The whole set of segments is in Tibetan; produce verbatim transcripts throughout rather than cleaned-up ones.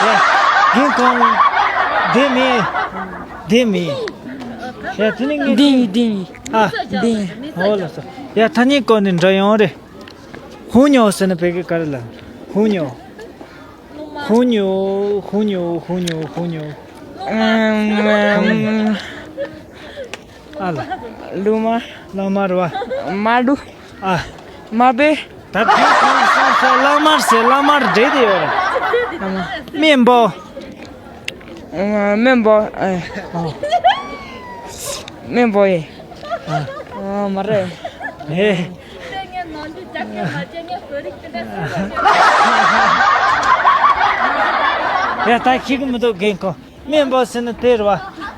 ཡ། རྒན་ཁོང་། བདེ་མི། བདེ་མི། ཡ། དེ་ནི་ངས་འདི་ཡིན། འདི་ཡིན། ཨ། འདི་ཡིན། ཨོ་ལགས་སོ། ཡ། ཐ་སྙད་བཀོལ་ནས་འདྲི་ཡོང་རེད། ཧུ་ཉོ་ཟེར་ན་བོད་སྐད་ག་རེ་ལབ། ཧུ་ཉོ། ཧུ་ཉོ། ཧུ་ཉོ། ཧུ་ཉོ། ཧུ་ཉོ། ཨམ། ཨ་ལ། ལུ་མ། ལ་མ་རུ་བ། མ་ལུ། ཨ། མ་བེ། ད་དེ་ཁོང་སོང་སོང་། ལ་མར་ཟེར། ལ་མར་འདྲེས་དེ་ཡོད་རེད། སྨན་པོ། སྨན་པོ། ཨ། སྨན་པོ་ཡེ། ཨ། མ་རེད། ཨེ། ཡ། ད་ཤེས་ཀྱི་མི་འདུག་རྒན་ཁོང་། སྨན་པོ་ཟེར་ན་དེ་རེད་བ།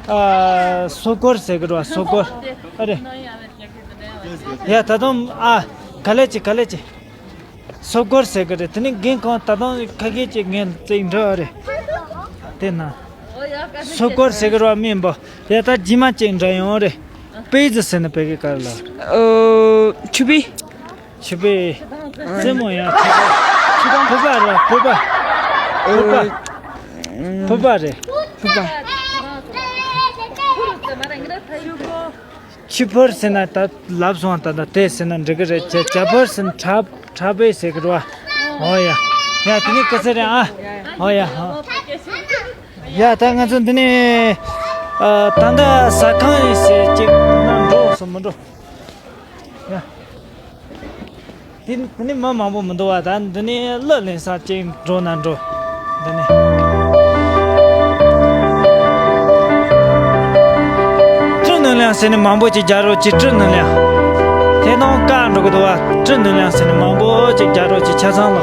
ཨ། སོ་སྐོར་ཟེར་གི་རེད་བ། སོ་སྐོར། ཨ་རེད། ཡ། ད་དུང་། ཨ། ག་ལེ་ཅི། ག་ལེ་ཅི། སོ་སྐོར་ཟེར་གི་རེད། དེ་ནི་རྒན་ཁོང་ད་དུང་ཁ་སྐད་ཅིག་ངས་ཅིག་འདྲི་ཨ་རེད། དེ་ན། སོ་སྐོར་ཟེར་གི་རེད་བ། སྨན་པོ། ཡ། ད་རྗེས་མ་ཅིག་འདྲི་ཡོང་རེད། པེ་ཙི་ཟེར་ན་བོད་སྐད་ག་རེ་ལབ། ཨོ། ཆུ་བེ། ཆུ་བེ། རྩེད་མོ་ཡ། ཆུ་བེ། ཕུ་པ་རེད། ཕུ་པ། ཕུ་པ། ཕུ་པ་རེད། ཕུ་པ། ཆུ་ཕོར་ཟེར་ན་ད་ལབ་སོང་། ད་ད་དེ་ཟེར་ན་འགྲིག་གི་རེད། ཇ་ཇ་ཕོར་ཟེར་ན་ཁྲ་ཁྲ་བེ་ཟེར་གི་རེད་བ། ཨོ་ཡ། ཡ། དེ་ནི་སྐུ་ཚེ་རིང་ཨ། ཨོ་ཡ། ཨོ། ཡ། ད་ང་ཚོ་འདི་ནས། ཨ། ད་ལྟ་ཟ་ཁང་ཡིན་ཟེར་ཅིག་ན་འགྲོ་སོང་། མི་འགྲོ། ཡ། འདི་འདི་ནི་མི་མང་པོ་མི་འདུག་བ། ད་འདི་ནི་གླུ་ལེན་ས་ཅིག་འགྲོ་ན་འགྲོ། འདི་ནི། སྤྲི་ནུ་ལིང་ཟེར་ནི་མང་པོ་ཅིག་རྒྱག་རོགས་གྱིས། སྤྲི་ནུ་ལིང་། དེ་དང་བཀག་འགྲོ་གི་འདུག་བ། སྤྲི་ནུ་ལིང་ཟེར་ནི་མང་པོ་ཅིག་རྒྱག་རོགས་གྱིས། ཆ་ཚང་ལ།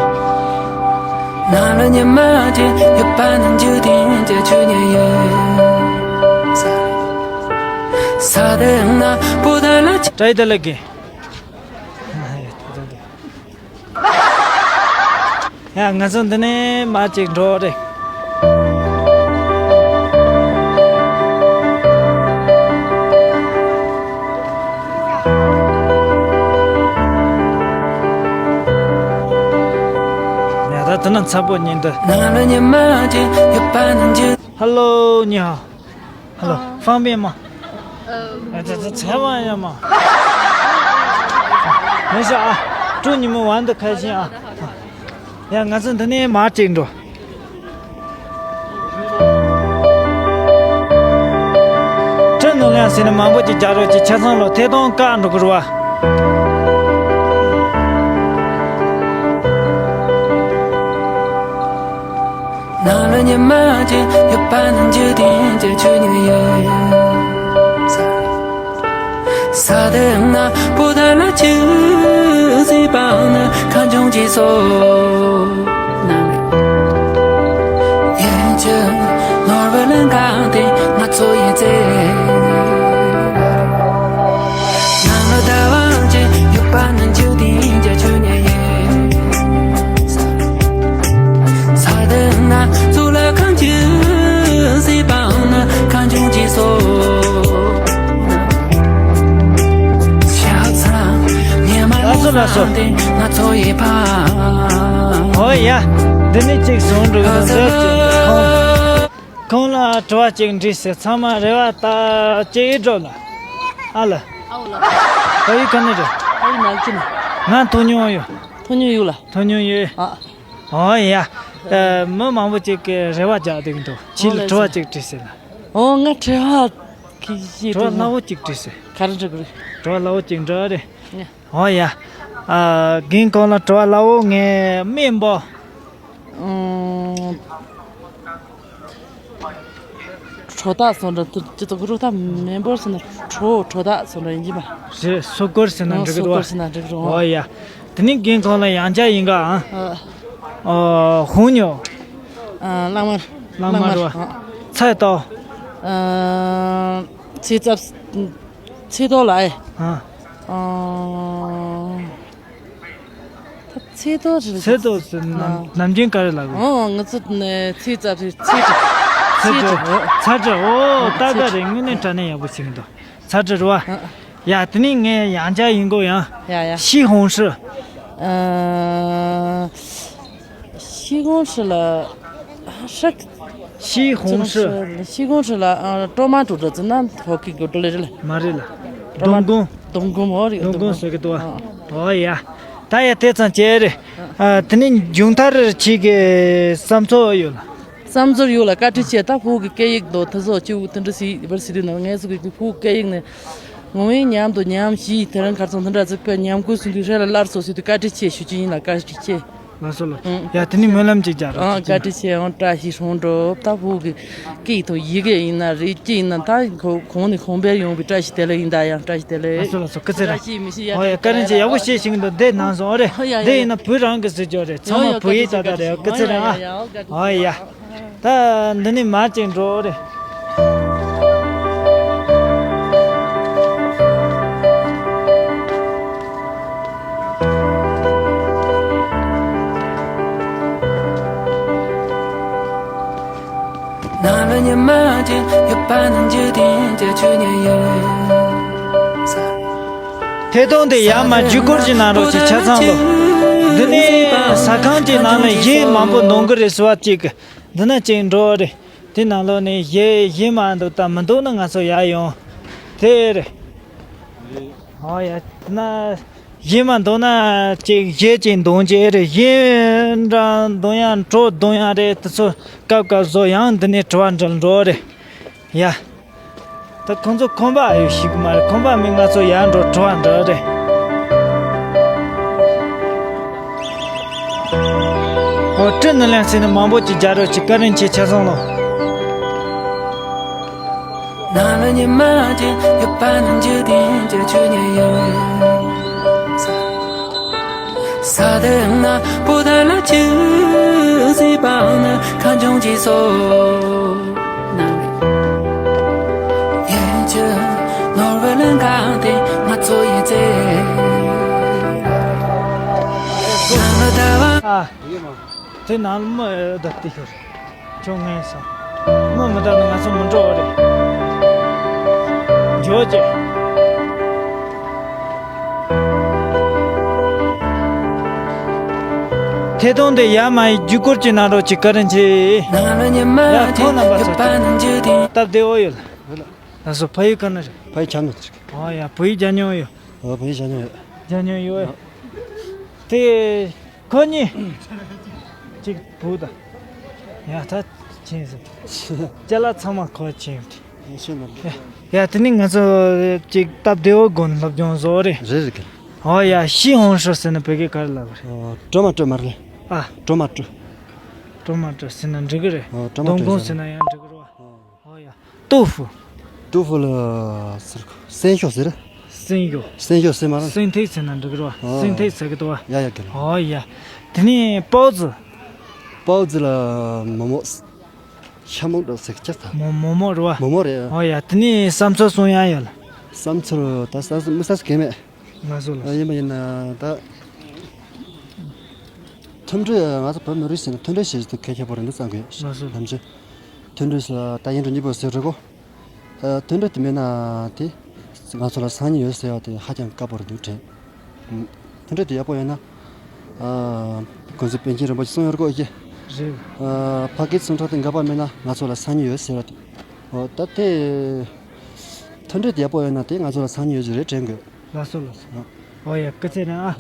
བཀྲ་ཤིས་བདེ་ལེགས་དགེ། ཡ། ང་ཚོ་འདི་ནས་མར་ཅིག་འགྲོ་རེད། ཡ། ད་དེ་ན་ཚ་པོ་ཉིན་འདི། ཧ་ལོ། ཉི་ཧ། ཧ་ལོ། ཨ། 方便吗？呃， ཨ། ཚ་ཚ་ཚ་བ་ཡ་མ། མི་ཤ་ཨ། 祝你们玩得开心啊。 ཡ། ང་ཚོ་འདི་ནས་མར་ཅིག་འགྲོ། སྤྲི་ནུ་ལིང་ཟེར་ནི་མང་པོ་ཅིག་རྒྱག་རོགས་གྱིས། ཆ་ཚང་ལ་ཐད་གཏོང་བཀག་འགྲོ་གི་རེད་བ། ལགས་སོ། ལགས་སོ། ཨོ་ཡ། འདི་ནས་ཅིག་བཟུང་འགྲོ་གི་འདུག་ཁོང་ལ་དྲི་བ་ཅིག་འདྲི་ཟེར། ཚང་མ་རེ་བ་ད་ཅིག་འགྲོ་ལ། ཨ་ལ། ཨའོ་ལ། ཕ་ཡུལ་ག་ནས་རེད། ཕ་ཡུལ་ནག་ཆུ་ནས། ང་ཐོ་ཉོ་ཡོད། ཐོ་ཉོ་ཡོད་ལ། ཐོ་ཉོ་ཡོད། ཨ། ཨོ་ཡ། ཨ། མི་མང་པོ་ཅིག་གིས་རེ་བ་རྒྱག་བསྡད་ཀྱི་འདུག་ཁྱེད་ལ་དྲི་བ་ཅིག་དྲིས་ཟེར་ལ། ཨོ། ང་དྲི་བ་གི་ཞིག་དྲི་བ་སླ་བོ་ཅིག་དྲིས་ཟེར། ག་རེ་འདྲི་དགོས་རེད། དྲི་བ་སླ་བོ་ཅིག་འདྲི་རེད། ཨོ་ཡ། ཨ། རྒན་ཁོང་ལ་དྲི་བ་སླ་བོ། ངས་སྨན་པོ། ཨང་། གྲོ་ཐག་སོང་འདྲ་དུ་ཅི་ཙོག་རུ་ཐག་མེན་པོར་ཟེར་ན་གྲོ་གྲོ་ཐག་སོང་འདྲ་ཡིན་གྱི་མ། རེད། སོ་སྐོར་ཟེར་ན་འགྲིག་གི་འདུག་བ། སོ་སྐོར་ཟེར་ན་འགྲིག་རུང་། ཨོ་ཡ། དེ་ནི་རྒན་ཁོང་ལ་ཡང་བསྐྱར་ཡིན་ག་ཨང་། ཨ། ཨོ། ཧུང་ཉོ། ཨ། གླང་དམར། གླང་དམར་རེད་བ། ཨ། ཚལ་ཏོག་ཨ། ཚལ་ཏོག་ཚལ་ཏོག་ལ་ཨེ། ཨ། ཨ། ཚལ་ཏོག་རེད། ཚལ་ཏོག་ཟེར་ན། ཨ། ནམ་རྒྱུན་ག་རེ་ལབ་དགོས། ཨོ། ང་ཚོ་ནས་ཚལ་ཙབ་ཚལ་ཙབ། ཚལ་ཙབ། ཚལ་ཙབ། ཨོ། ཨོ། ཏག་ཏག་རེད། དངོས་གནས་དྲང་གནས་ཡག་པོ་ཞིག་འདུག་ཚལ་ཙབ་རེད་བ། ཨ། ཡ། དེ་ནི་ངས་ཡང་བསྐྱར་ཡིན་གོ་ཡང་། ཡ་ཡ། 西红柿། ཨ། 西红柿ལ། ཧྲི། ཤིས་ཧོང་ཧྲི། ཤིས་ཧོང་ཧྲི་ལ་ཀྲོ་མ་ཀྲོ་འགྲོ་ཙི་ན་ཧོ་ཀི་གོ་ཀྲོ་ལེ་རེ་ལ། མ་རེད་ལ། ཀྲོ་མ་ཏུང་ཀུང་། ཏུང་ཀུང་ཧོ་རེད། ཏུང་ཀུང་ཟེར་གི་འདུག་ཨ། ཨོ་ཡ། ད་ཡ་དེ་ཙམ་བྱས་རེད། ཨ། དེ་ནས་མཇུག་མཐར་ཁྱེད་ཀྱི་བསམ་ཚུལ་ཡོད་ལ། བསམ་ཚུལ་ཡོད་ལ་བཀའ་དྲིན་ཆེ། ད་ཕྲུ་གུ་གི་སྐད་ཡིག་དང་དེ་ཚོ་ཅིག་དེ་འདྲ་སི་བར་སི་དུས་ན་ངས་སུ་གི་ཕྲུ་གུ་སྐད་ཡིག་ནས་ངོ་མའི་མཉམ་དུ་མཉམ་ཞིག་དེ་རིང་ཁར་སང་དེ་འདྲ་ཚིག་པའི་མཉམ་ཁུལ་སུ་དུས་ཧྲེ་ལ་སླར་གསོ་སི་དུས་བཀའ་དྲིན་ཆེ་ཞུ་རྒྱུ་ཡིན་ལ། བཀའ་དྲིན་ཆེ། ལགས་སོ་ལགས། ཡ་དེ་ནི་སྨོན་ལམ་ཅིག་བརྒྱབ་རོགས། ཨང་། བཀའ་དྲིན་ཆེ། ཨང་། བཀྲ་ཤིས་ཤོང་འགྲོ། ད་ཕྲུ་གུ་གི་སྐད་ཡིག་དང་ཡི་གེ་ཡིན་ན་རེད། ཅི་ཡིན་ན་ད་གོང་ནས་གོང་འཕེལ་ཡོང་བའི་བཀྲ་ཤིས་བདེ་ལེགས་ཡིན། ད་ཡང་བཀྲ་ཤིས་བདེ་ལེགས། ལགས་སོ་ལགས་སོ། སྐུ་ཚེ་རིང་། བཀྲ་ཤིས་མི་ཤིས་ཡ། ཨོ་ཡ། བཀའ་དྲིན་ཆེ། ཡག་པོ་བཤད་ཤིང་འདུག་འདི་ནང་སོང་། ཨོ་རེད། ཡ་ཡ། འདི་ཡིན་ན་བོད་རང་གི་ཟེར་ཅོག་རེད། ཚང་མ་བོད་ཡིག་ཏག་ཏག་རེད། སྐུ་ཚེ་རིང་ཨ། ཨོ་ཡ། ད་འདི་ནས་མར་ཅིག་འགྲོ་རེད། ཐད་གཏོང་དེ་ཡར་མར་བརྒྱུད་སྐུར་གྱི་ནང་རོགས་ཀྱི་ཆ་ཚང་ལོ། འདི་ནས་ཟ་ཁང་གི་ནང་ལ་གཞས་མང་པོ་འདོན་གི་རེད་ཟེར་བ་ཅིག་འདི་ན་ཅིག་འགྲོ་རེད། དེ་ནང་ལོགས་ནས་གཞས་གཞས་མ་འདུག་ད་མི་འདུག་ན་ང་ཚོ་ཡར་ཡོང་། དེ་རེད། ཨོ་ཡ། ན་གཞས་མ་འདུག་ན་ཅིག་གཞས་ཅིག་འདོན་རྒྱུ་རེད། གཞས་འདྲ་འདོན་ཡ་བྲོ་འདོན་ཡ་རེད། དེ་ཚོ་སྐབས་སྐབས་བཟོ། ཡང་འདི་ནས་དྲི་བ་འདྲི་འགྲོ་རེད་ཡ། ད་ཁོང་ཚོ་ཁང་པ་ཡོད་ཤེས་ཀྱི་མ་རེད། ཁང་པ་མེད། ང་ཚོ་ཡར་འགྲོ་དྲི་བ་འདྲི་རེད། ཨོ། བཀྲིས་ནི་ལན་ཟེར་ནི་མང་པོ་ཅིག་རྒྱག་རོགས་ཀྱི། བཀའ་དྲིན་ཆེ་ཆ་ཚང་ལོ། ཨ། དེ་ནང་མི་བསྡད་དེ་ཤོར། ཁྱོད་ངན་སོང་། མི་མི་བསྡད་ན་ང་ཚོ་མི་འགྲོ་བ་རེད། འགྱོ་རྒྱུ། ཐད་གཏོང་དེ་ཡར་མར་བརྒྱུད་སྐུར་གྱི་ནང་རོགས་ཀྱི། བཀའ་དྲིན་ཆེ། ཡ་ཁོང་རྣམ་པ་ཚོ་སྟབས་བདེ་བོ་ཡོད། ཡོད་ལ། ལགས་སོ། ཕ་ཡུལ་ག་ན་རེད། ཕ་ཡུལ་ཆབ་མདོ་དེ་རེད། ཨོ་ཡ། བོད་ཡིག་སྦྱང་མྱོང་ཡོད། ཨོ། བོད་ཡིག་སྦྱང་མྱོང་ཡོད། སྦྱང་མྱོང་ཡོད། དེ་ཁོ་གཉིས་གཅིག་བུ་དང་། ཡ་ད་ཕྱིན་སོང་། ཅ་ལག་ཚང་མ་ཁོ་ཕྱིན་ཡོད། ཡ་དེ་ནི་ང་ཚོ་གཅིག་སྟབས་བདེ་བོ་སྒོ་ནས་སློབ་སྦྱོང་བཟོ་རེད། རེད་རེད་གི། ཨོ་ཡ། ཤིས་ཧོང་ཧྲི་ཟེར་ན་བོད་སྐད་ག་རེ་ལབ་རེད། ཨོ། ཀྲོ་མ་ཀྲོ་མ་རེད། ཨ། ཀྲོ་མ་ཀྲོ། ཀྲོ་མ་ཀྲོ་ཟེར་ན་འགྲིག་གི་རེད། ཨོ། ཀྲོ་མ་ཀྲོ་ཟེར་ན་ཡང་འགྲིག་གི་རེད་བ། ཨོ་ཡ། ཏོ་ཧྥུ། ཏོ་ཧྥུ་ལ་སེར་སེན་ཤོ་ཟེར། སེན་ཤོ། སེན་ཤོ་ཟེར་མ་རེད། སེན་ཐེ་ཟེར་ན་འགྲིག་གི་རེད་བ། ཨོ། སེན་ཐེ་ཟེར་གི་འདུག་བ། ཡ་ཡ་གི་རེད། ཨོ་ཡ། དེ་ནས་པའོ་ཙི། པའོ་ཙི་ལ་མོ་མོ། ཤ་མོག་འདྲ་ཟེར་གི་ཅག་ད། མོ་མོ་མོ་རེད་བ། མོ་མོ་རེད། ཨོ་ཡ། དེ་ནས་བསམ་ཚུལ་གསུང་ཡ་ཡོད་ལ། བསམ་ཚུལ་ད་བསམ་ཚུལ་མི་བསམ་ཚུལ་གང་མེད། ང་ཚོ་ལ། ཨ། ཡིན་པ་ཡིན་ན་ད། མཐུན་སྒྲིལ། ང་ཚོ་བོད་མི་རིགས་ཟེར་ན་མཐུན་སྒྲིལ་བྱེད་རྒྱུ་དེ་གལ་ཆེན་པོ་རེད་འདུག་བསམ་གི་ཡོད། ང་ཚོ་ནམ་རྒྱུན་མཐུན་སྒྲིལ་ཟེར་ད་ཡིན་འགྲོ་གཉིས་པོ་ཟེར་རེད་གོ། ཨ། མཐུན་སྒྲིལ་དེ་མེད་ན་དེ་ང་ཚོ་ལ་སང་ཉིན་ཡོད་ཟེར་བ་དེ་ཧ་ཅང་དཀའ་པོ་རེད་འདུག་དྲན། མཐུན་སྒྲིལ་དེ་ཡག་པོ་ཡོད་ན། ཨ། དགོན་གཟིགས་པཎ་ཆེན་རིན་པོ་ཆེ་གསུངས་ཡོད་རེད་གོ་ཨེ། རེད། ཨ། ཕ་སྐད་གསུང་གྲོགས་དེ་འགག་པ་མེད་ན་ང་ཚོ་ལ་སང་ཉིན་ཡོད་ཟེར་བ་དེ། འོ། ད་དེ་མཐུན་སྒྲིལ་དེ་ཡག་པོ་ཡོད་ན་དེ་ང་ཚོ་ལ་སང་ཉིན་ཡོད་ཟེར་རེད་དྲན་དགོས། ལགས་སོ་ལགས་སོ། ཨོ་ཡ། སྐུ་ཚེ་རིང་ཨ།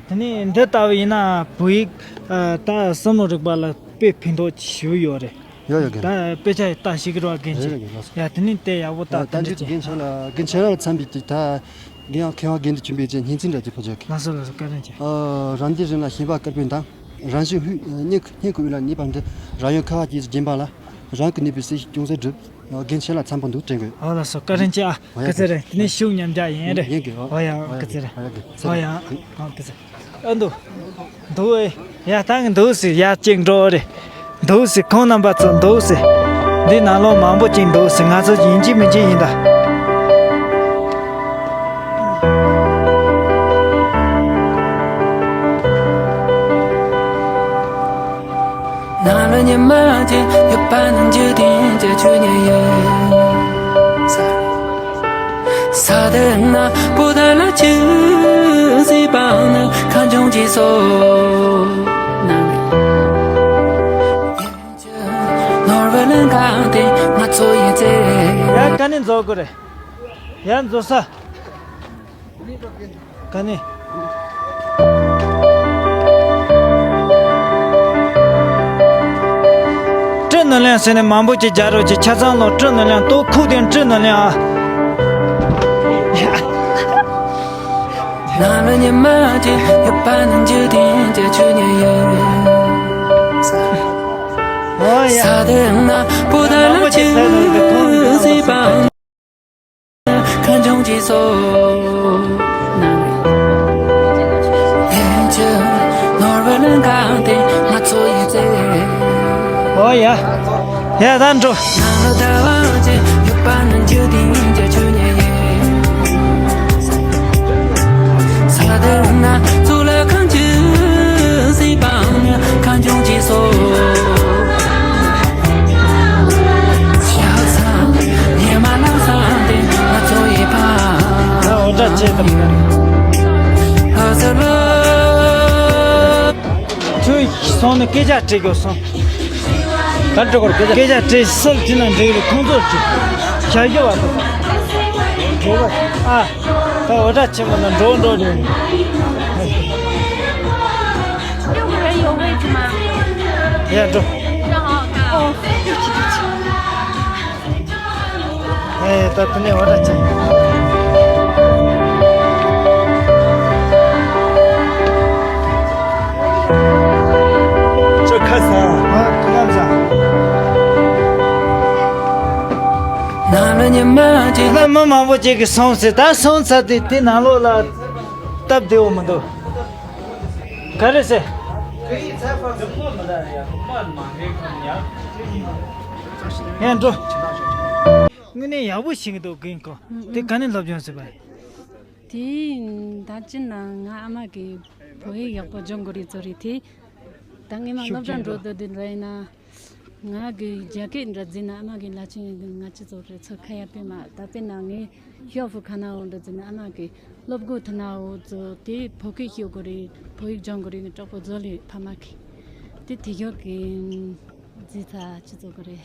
ཨ། དེ་ནས་འདི་ལྟ་བུ་ཡིན་ན་བོད་ཡིག་ཨ། ད་སེམས་ལ་རིག་པ་ལ་དཔེ་ཕན་ཐོགས་ཞེ་པོ་ཡོད་རེད། ཡོད་ཡོད་གི། ད་དཔེ་ཆ་ཡི་ལྟ་ཤེས་ཀྱི་རེད་བ་རྒན་ཁྱེད། རེད་རེད་རེད། ལགས་སོ། ཡ་དེ་ནས་དེ་ཡག་པོ་ད་ད་དེ་འདྲ་འདི་ཅིག་རྒན་ཁྱེད་ལ་རྒན་ཁྱེད་རང་ལ་འཚམས་པའི་ཅིག་ད་རྒན་ཡང་མཁས་དབང་དགེ་འདུན་ཆོས་འཕེལ་བཅས་སྙན་ཚིག་འདྲ་ཅིག་ཕུལ་ཆོག་གི། ལགས་སོ་ལགས་སོ། བཀའ་དྲིན་ཆེ། ཨ། རང་འདི་རིང་ལ་ཤེས་པ་དཀར་པོའི་མདངས། རང་བཞིན་ཧུད་སྙན་སྙན་ཁུ་དབུས་ལ་གནས་པ་འདི། རང་ཡུལ་ཁ་བ་ཅན་སུ་བརྒྱན་པ་ལ། རང་གི་ནུས་པའི་སྲིད་ཞིའི་ཅུང་ཟད་སྒྲུབ། རྒན་ཁྱེད་ལ་འཚམས་པོ་འདུག་དྲན་དགོས། ཨོ་ལགས་སོ། བཀའ་དྲིན་ཆེ་ཨ། ཨོ་ཡ། སྐུ་ཚེ་རིང་། དེ་ནས་ཤུགས་མཉམ་རྒྱག་ཡིན་རེད། ཡིན་གི། ཨོ། ཨོ་ཡ། ཨོ་ཡ། སྐུ་ཚེ་རིང་། ཨོ་ཡ། ཨོ་ཡ། ཨོ་སྐུ་ཚེ། ཨ་འདུག་འདུག་ཨེ། ཡ་ད་ངས་འདུག་ཟེར་ཡ་གཅིག་འགྲོ་རེད། འདུག་ཟེར། ཁོང་རྣམ་པ་ཚོ་འདུག་ཟེར། འདི་ནང་ལོགས་མང་པོ་ཅིག་འདུག་ཟེར། ང་ཚོ་ཡིན་གཅིག་མིན་གཅིག་ཡིན་ད། ལན་གང་དེ་ང་ཚོ་ཡི་རྩེ། ཡ་ག་ནས་འཛོག་དགོས་རེད། ཡ་འཛོག་ས། ག་ནས། སྤྲི་ནི་ལན་ཟེར་ནས་མང་པོ་ཅིག་རྒྱག་རོགས་ཀྱི་ཆ་ཚང་ལོ། སྤྲི་ནི་ལན་ཏོ་ཁུག་དེ་སྤྲི་ནི་ལན་ཨ། ཡ། ནམ་ཉི་མ་ཅིག་ཡོད་པ་ན་འཇིག་རྟེན་གྱི་ཆོས་ཉིད་ཡིན། ཨོ་ཡ། ས་དེ་ན་པོ་ད་ལ་ཅི་ཟེར་པ། ཁ་འབྱུང་ཅི་སོ། ལན་ཅི་ནོར་བ་ལན་གང་དེ་ང་ཚོ་ཡི་རྩེ། ཨོ་ཡ། ཡ་ད་འགྲོ། ད་འོ་འདྲ་བྱེད་དང་། ཁྱོད་སོང་ནས་སྐད་ཆ་དྲི་དགོས་སོང་། ག་འགྲོ་གོ་སྐད་ཆ། སྐད་ཆ་དྲི་སྲིད་དེ་ན་འགྲིག་རེད། ཁོང་ཚོར་དྲི། བྱ་རྒྱུ་བ་དང་། འགྲོ་བ། ཨ། ད་འོ་འདྲ་ཆེན་པོ་ན་འགྲོ་འགྲོ་འགྲོ། ཡ་འགྲོ། ཨེ་ད་དེ་ནས་འོ་འདྲ་ཆེན། ཅོ་ཁ་ས། ཨ་ཁ་ལག་ཟ། ནམ་ཉི་མ་ཅིག་ལ་མི་མང་པོ་ཅིག་གིས་སོང་ཟེར། ད་སོང་ཚར་དུས་དེ་ནང་ལོགས་ལ་སྟབས་བདེ་བོ་མི་འདུག་ག་རེ་ཟེར། ཡ་འགྲོ། དངོས་གནས་ཡག་པོ་ཞིག་འདུག་རྒན་ཁོང་། དེ་ག་ནས་སློབ་སྦྱོང་བྱས་པ་ཡིན། དེ་ད་ཅི་ན་ང་ཨ་མ་གིས་བོད་ཡིག་ཡག་པོ་སྦྱོང་དགོས་རེད་ཚོ་རེད་དེ། ད་ངས་མ་སློབ་གྲྭ་འགྲོ་འདོད་དུས་འདྲ་ཡིན་ན། ང་གི་རྒྱ་སྐད་འདྲ་འཛིན་ན་ཨ་མ་གི་ལ་ཆུང་ཡིན་དུས་ང་ཅི་ཚོ་རེད་ཚོ་ཁ་ཡ་པེ་མ་ད་པེ་ན་ངས་ཤོ་ཕུ་ཁ་ན་འོ་འདྲ་འཛིན་ན་ཨ་མ་གི་སློབ་གོ་ཐ་ན་འོ་ཚོ་དེ་བོད་སྐད་ཤེས་དགོས་རེད། བོད་ཡིག་སྦྱོང་དགོས་རེད། ངས་གྲོགས་པོ་ཛོ་ལི་ཕ་མ་གི་དེ་དེ་ཤོག་གི་རྫི་ཚ་ཅི་ཚོ་གི་རེད།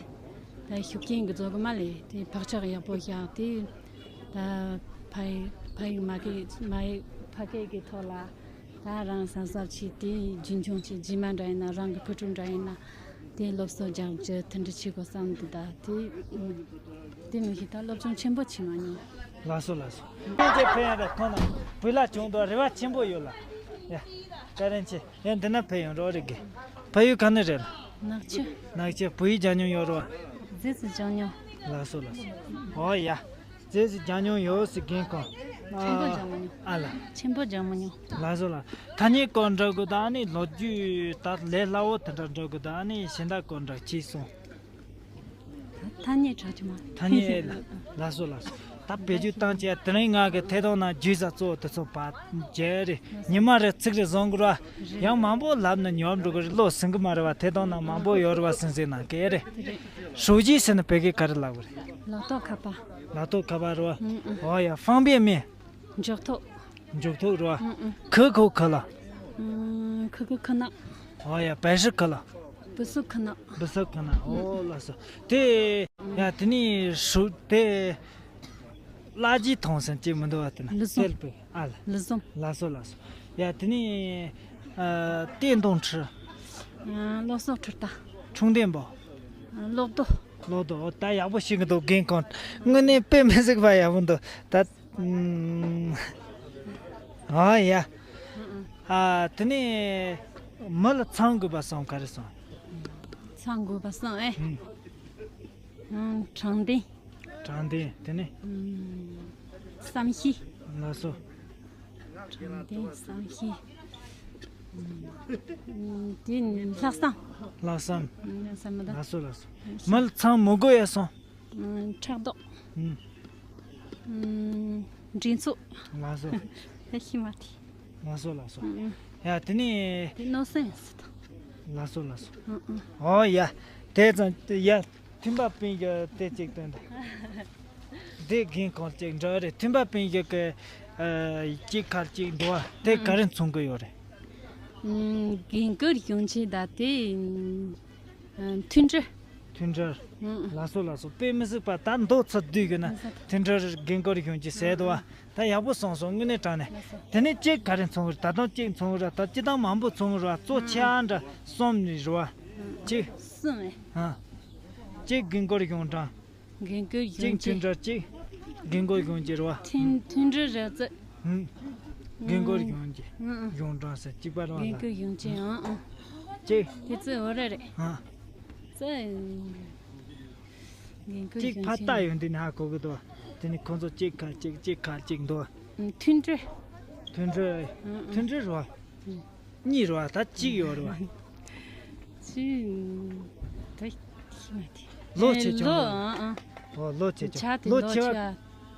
ད་ཤུགས་རྐྱེན་གི་ཛོ་གི་མ་ལས་དེ་བག་ཆགས་ཡག་པོ་བཞག་དེ་ད་ཕ་ཡིག་ཕ་ཡིག་མ་གི་མ་ཡིག་ཕ་སྐད་གི་ཐོག་ལ། ད་རང་བསམ་བསམ་བྱས་ཏེ་རྒྱུན་འཁྱོངས་བྱས། རྗེས་མ་འདྲ་ཡིན་ན་རང་གི་བུ་ཕྲུག་འདྲ་ཡིན་ན་དེ་སློབ་གསོ་རྒྱག་རྒྱུ་དེ་འདྲ་བྱེད་དགོས་བསམ་འདུག་ད་དེ་དེ་མི་ཤེས། ད་སློབ་སྦྱོང་ཆེན་པོ་བྱེད་མ་མྱོང་། ལགས་སོ་ལགས་སོ། ཕན་ཆད་ཕན་ཡོད་རེད། ཁོང་ན་བུ་ལ་བྱུང་དུ་རེ་བ་ཆེན་པོ་ཡོད་ལ། ཡ། བཀའ་དྲིན་ཆེ། ཡ་འདི་ན་ཕན་ཡོད་རོགས་རེད་གི། ཕ་ཡུལ་ག་ནས་རེད་ལ། ནག་ཆུ། ནག་ཆུ། བོད་ཡིག་སྦྱང་མྱོང་ཡོད་རོགས། རྗེས་སུ་སྦྱང་མྱོང་། ལགས་སོ་ལགས་སོ། ཨོ་ཡ། རྗེས་སུ་སྦྱང་མྱོང་ཡོད་ཟེར་རྒན་ཁོང་། ཆེན་པོ་སྦྱང་མ་མྱོང་། ཨ་ལ། ཆེན་པོ་སྦྱང་མ་མྱོང་། ལགས་སོ་ལགས། ཐ་སྙད་སྐོར་འདྲི་དགོས་དང་ཨ་ནི་ལོ་རྒྱུས་ད་ལས་སླ་བོ་དེ་འདྲ་འདྲི་དགོས་དང་ཨ་ནི་གཞན་དག་སྐོར་འདྲི་ཅི་གསུང་། ཐ་སྙད་གྲགས་ཀྱི་མ། ཐ་སྙད་ལ། ལགས་སོ་ལགས་སོ། ད་བེད་སྤྱོད་བཏང་བྱས་དེ་རིང་ང་གི་ཐད་གཏོང་ནང་བརྒྱུད་ས་གཙོ་བོ་དེ་ཚོ་བར་བརྒྱད་རེད། ཉི་མ་རེ་ཚིག་རེ་བཟང་དགོས་ར། ཡང་མང་པོ་ལབ་ན་ཉོབ་འགྲོ་གི་རེད། བློ་ཟིན་གི་མ་རེད་བ། ཐད་གཏོང་ནང་མང་པོ་ཡོད་རེད་བ། སེམས་སེམས་ནང་གི་རེད། ཧྲོ་ཇི་ཟེར་ན་བོད་སྐད་ག་རེ་ལབ་དགོས་རེད། ལག་ཐོག་ཁ་པར། ལག་ཐོག་ཁ་པར་རེད་བ། ཨོ་ཡ། 方便面། འཇོག་ཐོག་འཇོག་ཐོག་རེད་བ། ཁི་ཁོ་ཁི་ལ། ཁི་ཁོ་ཁི་ན། ཨོ་ཡ། 百事 ཁི་ལ། 不是 ཁི་ན། 不是 ཁི་ན། ཨོ་ལགས་སོ། དེ་ཡ་དེ་ནི་ཧྲོ་དེ། 垃圾桶 ཟེར་གྱི་མི་འདུག་བ། དེ་ན་ལུས་ཟུངས། སེལ་པོ་ཨ་ལ། ལུས་ཟུངས། ལགས་སོ་ལགས་སོ། ཡ་དེ་ནི་ཨ་电动车། ཨ་གློག་བསོགས་འཕྲུལ་རྟ། 充电宝། ཨ་གློག་རྡོ། གློག་རྡོ། ད་ཡག་པོ་ཞིག་འདུག་རྒན་ཁོང་། དངོས་གནས་དཔེ་མི་སྲིད་པ་ཡག་པོ་འདུག་ད་ཨ་ཡ། ཨ་དེ་ནི་མི་ལ་ཚང་དགོས་པ་སོང་ག་རེ་སོང་། ཚང་དགོས་པ་སོང་ཨེ། 床垫། དྲང་བདེན་དེ་ནི། བསམ་ཤེས། ལགས་སོ། དྲང་བདེན་བསམ་ཤེས། དེ་ནི་ལྷག་བསམ། ལྷག་བསམ། བསམ་མི་དང་། ལགས་སོ་ལགས་སོ། མི་ལ་ཚང་མི་དགོས་ཡ་སོང་། ཕྲག་དོག་འགྲན་ཚོགས། ལགས་སོ། ཧེ་ཤི་མ་ཐི། ལགས་སོ་ལགས་སོ། ཡ་དེ་ནི། དེ་མནོ་སེམས་སུ་དང་། ལགས་སོ་ལགས་སོ། ཨོ་ཡ། དེ་ཙང་ཡ། མཐུན་པ་སྤུན་བཞི་དེ་གཅིག་སྟོན་དང་། འདི་རྒན་ཁོང་གཅིག་འདྲ་རེད། མཐུན་པ་སྤུན་བཞི་གི་གཅིག་ཁར་གཅིག་འགྲོ་བ་དེ་ག་རེ་མཚོན་གི་ཡོད་རེད། རྒན་བཀུར་གྱོང་ཆེ་ད་དེ་མཐུན་སྒྲིལ། མཐུན་སྒྲིལ། ཨང་། ལགས་སོ་ལགས་སོ། དཔེ་མི་སྲིད་པ། ད་མདོ་ཚུར་བསྡུས་གི་ན། མཐུན་སྒྲིལ་རྒན་བཀུར་གཞོན་སྐྱེས་ཟེར་འདུག་བ། ད་ཡག་པོ་གསུངས་སོང་། དངོས་གནས་དྲང་གནས། ལགས་སོ། དེ་ནས་གཅིག་ག་རེ་མཚོན་གི་རེད། ད་དུང་གཅིག་མཚོན་གི་རེད། ད་སྤྱིར་བཏང་མང་པོ་མཚོན་གི་རེད་བ། གཙོ་ཆེ་བ་འདྲ་གསུམ་རེད་བ། གཅིག་གསུམ་རེད། ཨ། གཅིག་རྒན་བཀུར་གཞུང་དྲང་། རྒན་བཀུར་གཅིག་གཞུང་མཐུན་སྒྲིལ། གཅིག་རྒན་བཀུར་གཞུང་སྐྱེས་རེད་བ། མཐུན་མཐུན་སྒྲིལ་རེད་ཙི། ཧུམ། རྒན་བཀུར་གཞུང་སྐྱེས། ཨང་། གཞུང་དྲང་ཟེར་གཅིག་པ་རེད་བ། རྒན་བཀུར་གཞུང་སྐྱེས། ཨང་ཨང་། གཅིག་དེ་ཙི་འོ་རེད་རེད། ཨ། ཙི། རྒན་བཀུར་གཅིག་གཞུང་ཕར་སྐྱེས། ལྟ་ཡོང་དུས་ནི་ཧ་གོ་གི་འདུག་དེ་ནི་ཁོང་ཚོ་གཅིག་ཁ་གཅིག་གཅིག་ཁ་གཅིག་འདུག་མཐུན་སྒྲིལ། མཐུན་སྒྲིལ། ཨང་ཨང་། མཐུན་སྒྲིལ་རེད་བ། ཨང་། གཉིས་རེད་བ། ད་གཅིག་ཡོད་རེད་བ། གཅིག་ད་ཤི་མ་དེ། ལོ་ཆེ་ཆུང་། ལོ། ཨང་ཨང་། ཨོ། ལོ་ཆེ་ཆུང་། ཆ་དེ་ལོ་ལོ་ཆེ་བ།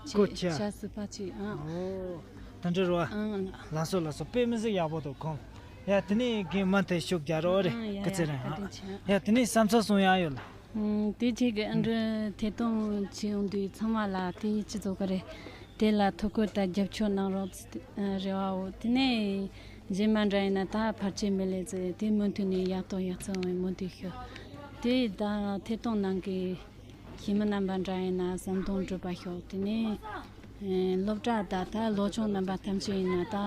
ཆེ་ཁོ་ཆེ། ཆ་སི་པ་ཆེ། ཨང་། ཨོ། ད་འདྲ་རེད་བ། ཨང་ཨང་། ལགས་སོ་ལགས་སོ། དཔེ་མི་སྲིད་ཡག་པོ་འདུག་ཁོང་། ཡ། དེ་ནས་རྒན་མུ་མཐུད་ཤུགས་རྒྱག་རོགས་རེད། ཨང་། ཡ་སྐུ་ཚེ་ཡ། རིང་། བཀའ་དྲིན་ཆེ། ཡ། དེ་ནས་བསམ་ཚུལ་གསུང་ཡག་ཡོད་ལ། ཨང་། དེ་རྗེས་ཀྱི་ཨ་འདྲ་ཐད་གཏོང་བྱེད་ཡོང་དུས་ཚང་མ་ལ་དེ་ཡིད་ཆེས་བཟོ་གི་རེད། དེ་ལ་ཐུགས་ཁུར་དང་རྒྱབ་སྐྱོར་གནང་རོགས་ཟེར་རེ་བའོ། དེ་ནས་རྗེས་མ་འདྲ་ཡིན་ན་ད་ཕལ་ཆེར་མི་ལས་ཟེར། དེ་མུ་མཐུད་ནས་ཡག་ཐོག་ཡག་བརྩེགས་ཡོང་བའི་སྨོན་འདུན་ཞུ། དེ་ད་ཐད་གཏོང་ནང་གི་གཞིས་མི་རྣམ་པ་འདྲ་ཡིན་ན་བསམ་དོན་འགྲུབ་པ་ཤོག་དེ་ནས་ཨེ། སློབ་གྲྭ་དང་ད་སློབ་སྦྱོང་རྣམ་པ་ཐམས་ཅད་ཡིན་ན་ད་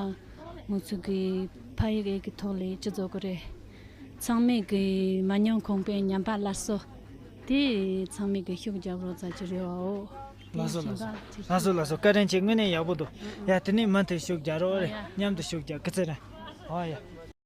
ང་ཚོ་གི་ཕ་ཡུལ་གྱི་ཐོག་ལ་སྤྱི་ཚོགས་ཀྱི་རེད། ཚང་མས་གི་མ་ཉམས་གོང་འཕེལ་ཉམས་པ་སླར་གསོ། དེ་ཚང་མས་གི་ཤུགས་རྒྱབ་རོགས་ཟེར་གྱི་རེད་བའོ། ལགས་སོ་ལགས་སོ། ལགས་སོ་ལགས་སོ། བཀའ་དྲིན་ཆེ། དངོས་གནས་ཡག་པོ་འདུག་ཡ། དེ་ནས་མུ་མཐུད་ཤུགས་རྒྱག་རོགས་རེད། ཡ། མཉམ་དུ་ཤུགས་རྒྱག་སྐུ་ཚེ་རིང་། ཨོ་ཡ།